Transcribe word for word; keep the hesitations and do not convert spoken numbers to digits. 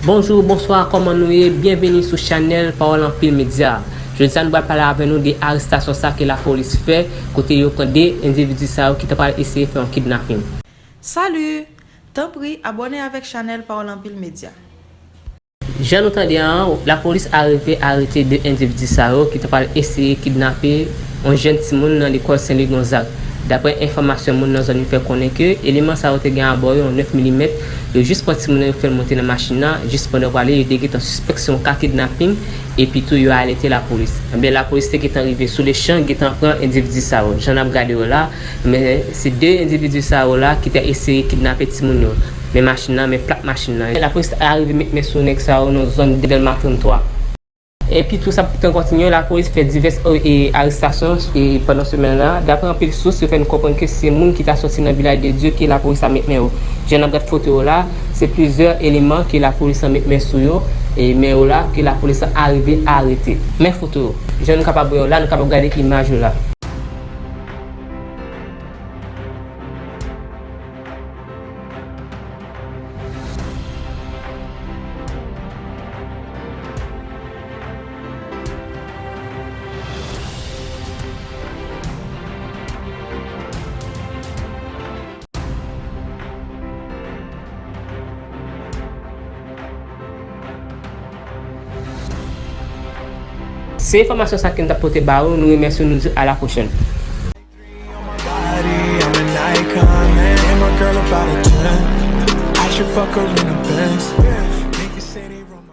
Bonjou, bonswa, kòman nou ye? Byenveni sou chanèl Pawòl Anpil Medya. Jodi a, nou pral pale avè nou de arestasyon sa ke lapolis fè, kote yo pran de endividi sa yo ki ta pral eseye fè yon kidnaping. Salut! Tanpri, abòne avèk chanèl Pawòl Anpil Medya. Jan nou tande an, lapolis arive arete de endividi sa yo ki ta pral eseye kidnape yon jèn timoun nan lekòl Sen Lwi Gonzag. Daprè enfòmasyon moun nan zòn yo fè konnen ke eleman sa yo te gen abò yo yon nèf milimèt, yo jis pran timoun nan, yo fè l monte nan machin nan, jis pandan yo prale, yo te gentan sispèk se yon ka kidnaping, epi tou yo alète lapolis. Ebyen, lapolis te gentan rive sou lechan, gentan pran endividi sa yo. Jan n ap gade yo la, men se de endividi sa yo la ki te eseye kidnape timoun yo. Men machin nan, men plak machin nan. Lapolis arive met men sou nèg sa yo nan zòn Dèlma trannntwa. Epi tou sa t ap kontinye, lapolis fè divès, e, arestasyon, e, pandan semèn la. Daprè anpil sous, yo fè n konprann ke se moun ki ta sòti nan Vilaj de Dye ke lapolis ap met men yo. Jan n ap gad foto yo la, se plizyè eleman ke lapolis lan met men sou yo, e men yo la, ke lapolis lan arive arete. Men foto yo. Jan nou kapab wè yo la, nou kapab gade imaj yo la. Se enfòmasyon sa ke n t ap pote ba ou, nou remèsye nou, nou di a la pwochèn. Body, I'm an icon, man. And my girl about a ten. I should fuck her in a Benz.